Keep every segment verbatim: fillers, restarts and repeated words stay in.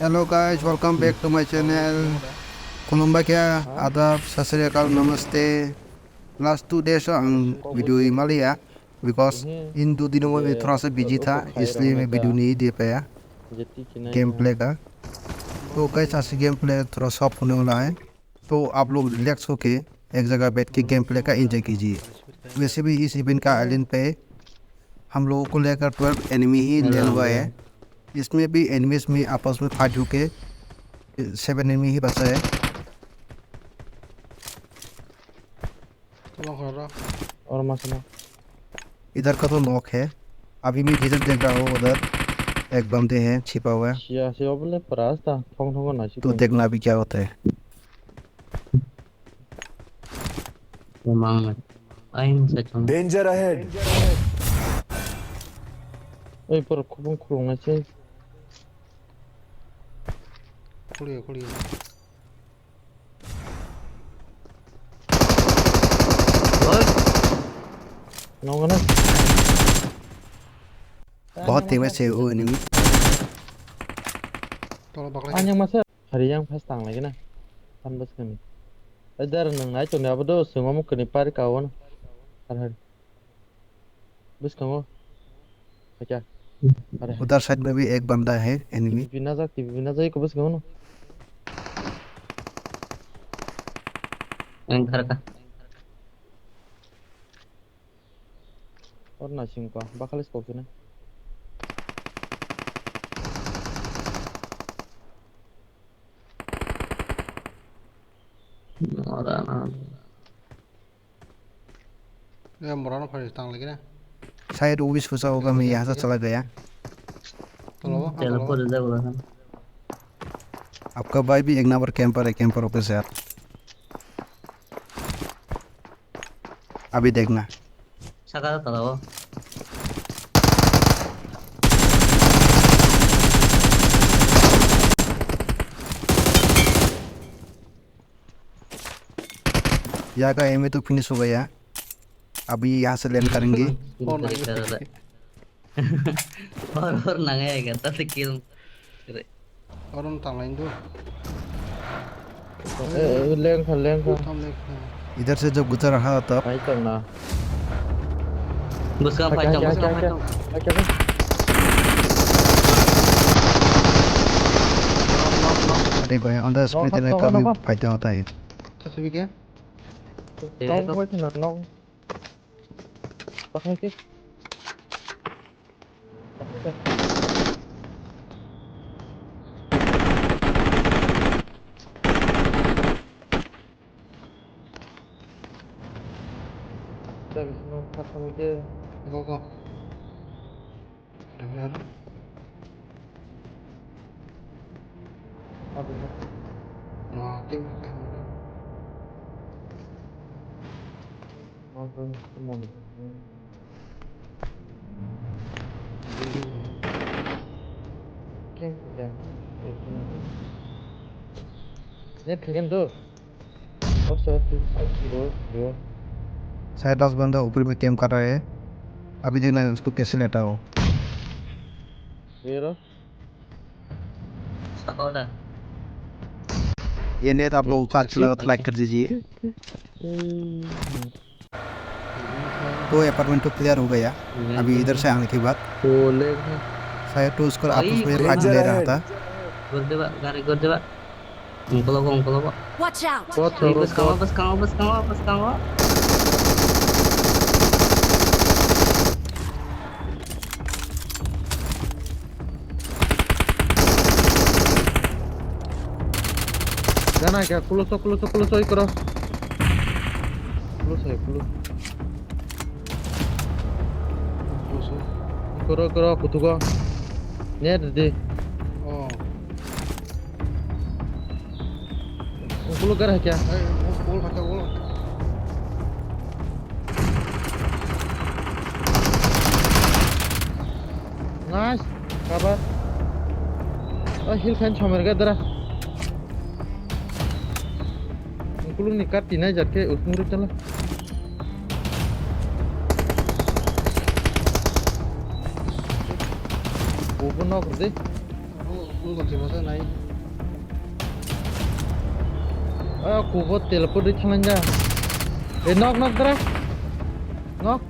Hello guys, welcome back to my channel. Khulumbai khe, adab, sat sri akal, namaste. Last two days ang video imaliya because in दो दिनों में थोड़ा सा busy था, इसलिए मैं video नहीं दे पाया। Gameplay का। तो guys, आज gameplay थोड़ा सा होने वाला है। तो आप लोग relax होके एक जगह बैठ के गेम प्ले का एंजॉय कीजिए। वैसे भी इस इवेंट का आइलैंड पे हम लोगों को लेकर ट्वेल्व एनिमी ही लैंड हुआ है। इसमें भी एनिमीज में आपस में फाइट होके सेवन एनिमी ही बचा है। Tolong khoro. Oro masa no. इधर का तो नॉक है। अभी मैं जिधर देख रहा हूँ उधर एक बंदे हैं छिपा हुआ है। Siya siya bole pura asta thong thong na si. तो देखना अभी क्या होता है। Mang na. Ai mo sa chong. Danger ahead. Oi por khubung khulung na se. Khuliya khuliya. Oi. Nong na. बहुत तेज से वो enemy. Tolo baklai. Anyang masa hari yang pas tang lagi na. Kan bas kami. Edar nang nai choni abo do sengom kani par kawan. Har har. Bas kango. Acha. Are. उधर साइड में भी एक बंदा है enemy. T V na jak, T V na jak ko bas kango no. Ang kharka. Or na singko, bakhalis kok sini. Ora na. Ya, mora no phari tang lagi na. शायद वो भी सोचा होगा मैं यहाँ से चला गया। Tolo, tolo. Teleport हो जाएगा। आपका भाई भी एक नंबर कैंपर है, कैंपर ऑफिसर। अभी देखना। Saka tala o. यहाँ का एम ए तो फिनिश हो गया, अभी यहाँ से लैंड करेंगे। Hor hor nangai ga ta se kill. Orom tanglai do. Eh, eh, lengkha, lengkha. Tam lengkha. इधर से जो गुजर रहा था। Ai tang na. Buskang phaitong, buskang phaitong. अरे भाई, अंदर इसमें तेरे का भी फायदा होता है। Tasibi ke? Tong ko na no. Pakang ke. Go, go. शायद दस बंदा ऊपर में कैंप कर रहा है। अभी देखना है उसको कैसे लेटा हो। ये नेट आप लोगों को अच्छा लगा तो लाइक कर दीजिए। तो अपार्टमेंट तो क्लियर हो गया। अभी इधर से आने के बाद शायद तो उसको आपस में फाइट ले रहा था। Watch out! Boskango, boskango, boskango, boskango. Gana kya, kulo so, kulo so, kulo so, ikoro. Kulo so, kulo. Kulo so. Ikoro, ikoro, kutugo. Net di. Oh. Kulo gar hai kya? Hey, wall, wall hai kya, wall. Nice. Cover. Oh, heal khain chomer ga dara. Kulung ni kat tinai jat ke usung ri tala. Bobo nok de. Ang goti masa nai. Ah, kubo teleport di thanglanja. Eh, nok, nok, dra. Nok.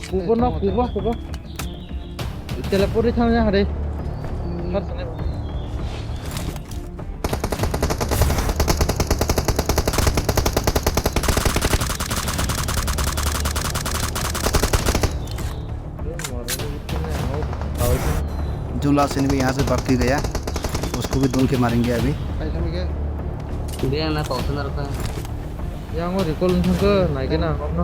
Kubo, nok, kubo, kubo. Teleport di thanglanja, hari. Hmm. Thar sanai. जो last enemy यहाँ से भाग के गया, उसको भी धूल के मारेंगे अभी। Biang na kok sana rwkha. Yang o recall wngkha, naikhe na, ang no.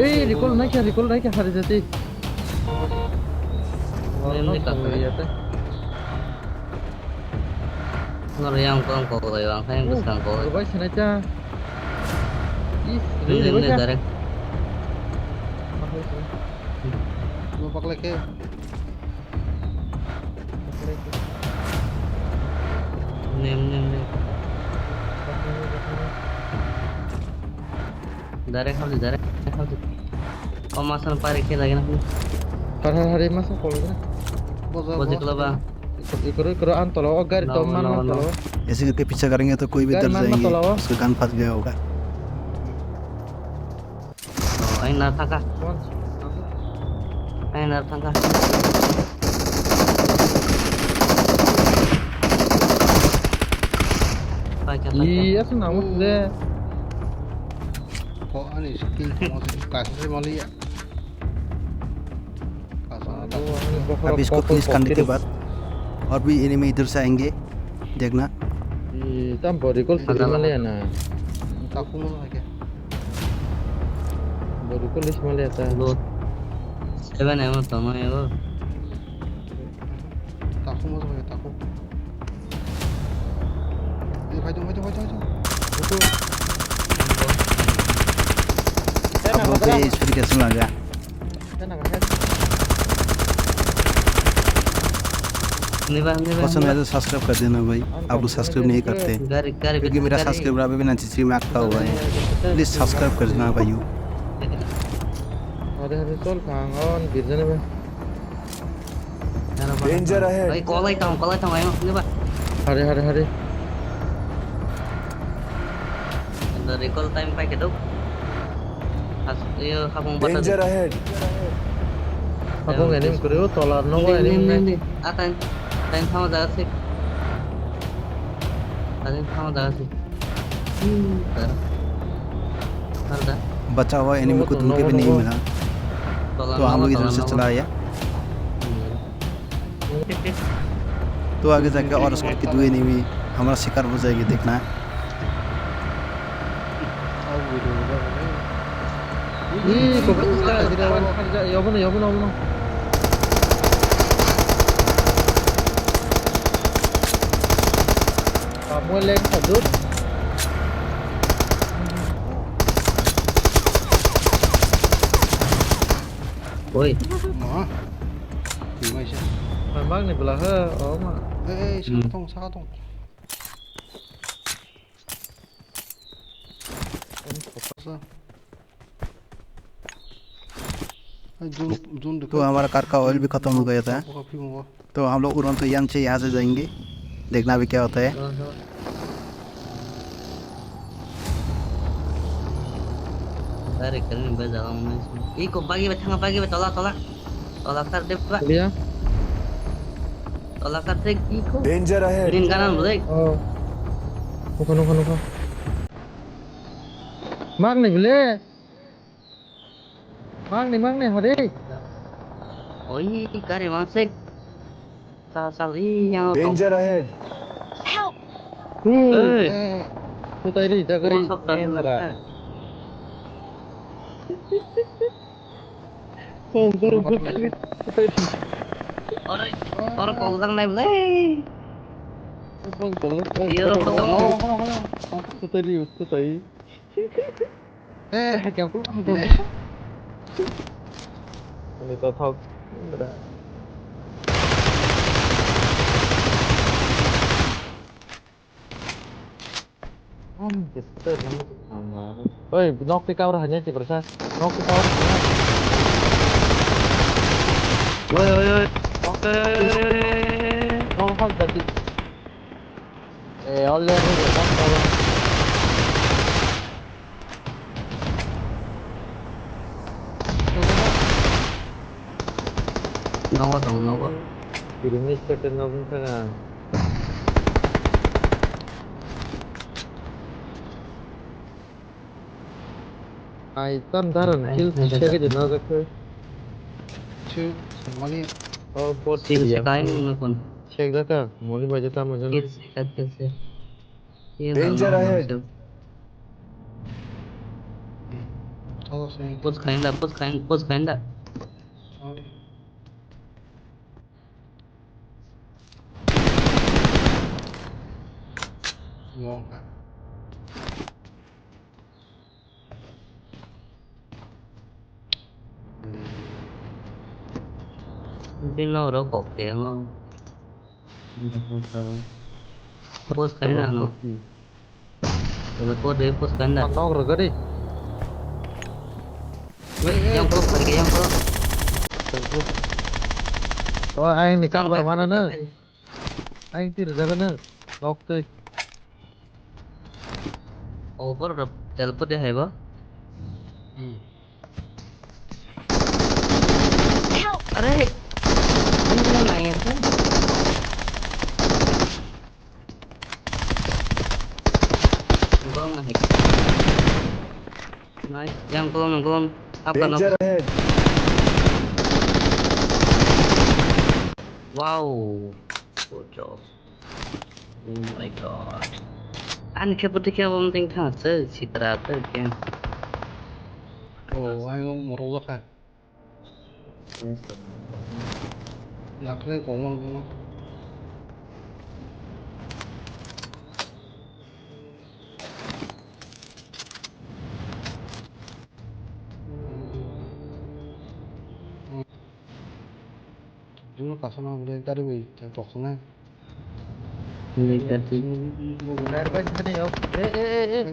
Ei, recall naikhe, recall naikhe, hari jati. Norok yang kong kok lai, ang khe bwskang kok. Rwbai sinai ta. Is, rwbai ta. Direct. Mo paklai khe. Nem, nem, nem. Direct hapdi, direct hapdi. O masa no pari khe lagi na. Har, har, har, masa polo na. Bojo, bojo bojo. Ikoro, ikoro, an tolo, o gari to man, man tolo. ऐसे करके पीछे करेंगे तो कोई भी डर जाएंगे, उसका गन फंस गया होगा। Oh, aina thangkha. Aina thangkha. Paikha, paikha. Ih, aswk nangma sile. Ko ani skill tongma se kasi se maliya. Kasi se maliya. अब इसको फिनिश करने के बाद और भी एनिमी इधर से आएंगे, देखना। Ih, tam body call sili maliya na. Takhuk mo hai khe. Body call is maliya ta. Seven M to no ego. Takhuk mo hai, takhuk. Ei, phai tong, phai tong, phai tong, phai tong. Ito. Abo khe speed kaisa laga. Pसंद आया तो सब्सक्राइब कर देना भाई, आप लोग सब्सक्राइब नहीं करते, क्योंकि मेरा सब्सक्राइबर अभी भी नाइन्टी थ्री में अटका हुआ है। प्लीज सब्सक्राइब कर देना भाइयों। Hari hari chol kha ang on birjani bai. Danger ahead. Oi, kolai tong, kolai tong, ayo, ini ba. Hari hari hari. Recall time pai kedok. Has, iyo, hapung bata. Danger ahead. Hapung enim kuri o, tolar nogo enim ne. Atain, atain thama jaga sik. Atain thama jaga sik. Hmm, tar. Tar da. बचा हुआ एनिमी को ढूंढ के भी नहीं मिला, तो हम लोग इधर से चला आया। तो आगे जाके और स्क्वाड की दो एनिमी हमारा शिकार हो जाएगी, देखना। Oi. Ma. Twi mai se. Mai mak ni bwla he, o ma. Ei, ei, saka tong, saka tong. Sa. Ai, zone, zone dekha. तो हमारा कार का ऑयल भी खत्म हो गया था। Kaphimo. तो हम लोग उड़न तो यहीं से, यहाँ से जाएंगे, देखना अभी क्या होता है। Direct kami ba jaga mana sih? Iko bagi ba thanga bagi ba tola tola. Tola kar de ba. Dia. Tola kar de iko. Danger ahead. Green kanan boleh. Oh. Nukha, nukha, nukha. Mak ni bile. Mang ni, mang ni, hadi. Oi, kare mansik. Sal, sal, ih, yang. Danger ahead. Help! Hmm. Eh. Kutai ri, jaga ri. Ora, ora kau jang nai belai. Iya, ora kau jang. Kutai ri, kutai. Eh, kaya aku. Ini tothok. Oi, nok ti kau hanya ti bersa. Nok ti kau hanya. Oi, oi, oi. Nok ti kau hanya. Eh, all the way. Nogo tong, nogo. Biringni second nogo wngkha. Ai, tam daran kill ai, ai, sekhe de nogo khe. Chu, mani. Oh, bot. Sil ya. Sekai nung nukun. Sekdaka, moli baje tam jang. Kill sekai, kill se. Danger ahead. Push khainda, push khain, push khainda. Bini rok kok te ang. Post khaina ano. Post de post khaina. Nok rw gari. Yang pro, yang pro. Oh, ai ni kam mana na. Ai tir jaga na. Nok te. Oh, por teleport de hai ba. Hmm. Help! Are! Ano na nai ito? Ang gawang na hai. Nice. Yang gawang, yang gawang. Apa no? Danger ahead. Wow. Good job. Oh my god. Ani khe pwtwi khe omo teng thang se sitra se khe. Oh, ai mo morok jakha. Nakhre kongma kongma. Jumno kasana hwnwi gari bai tong tong na. Ni gari. Gari bai thani yo. Eh, eh, eh, eh.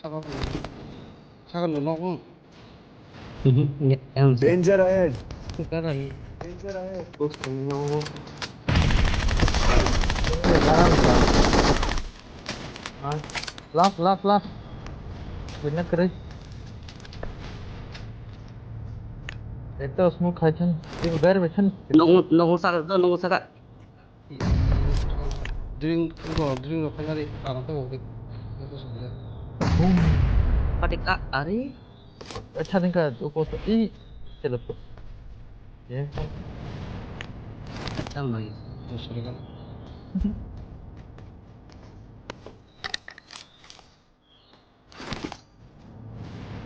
Saka, saka no nok. Mhm, ya, yang sih. Danger ahead. Sekarang. Danger ahead. Terus no. Last, last, last. Wina kere. Ekta smoke khai chan. Ibu gari bai chan. Nong, nong saka, nong saka. Drink, drink rok khainani, ang khe bo khe. Boom. Patik a, ari. Acha nengka, uko to, i, teleport. Ye. Acha mai. Sorry kan.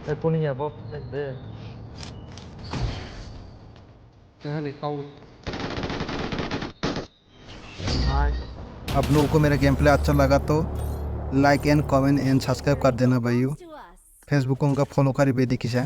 Eh, puni ya, Bob, eh, de. Kani kau. Nice. आप लोगों को मेरा game play अच्छा लगा तो like and comment and subscribe कर देना भाइयों। Facebook को उनका फॉलो करी बेदी किसा।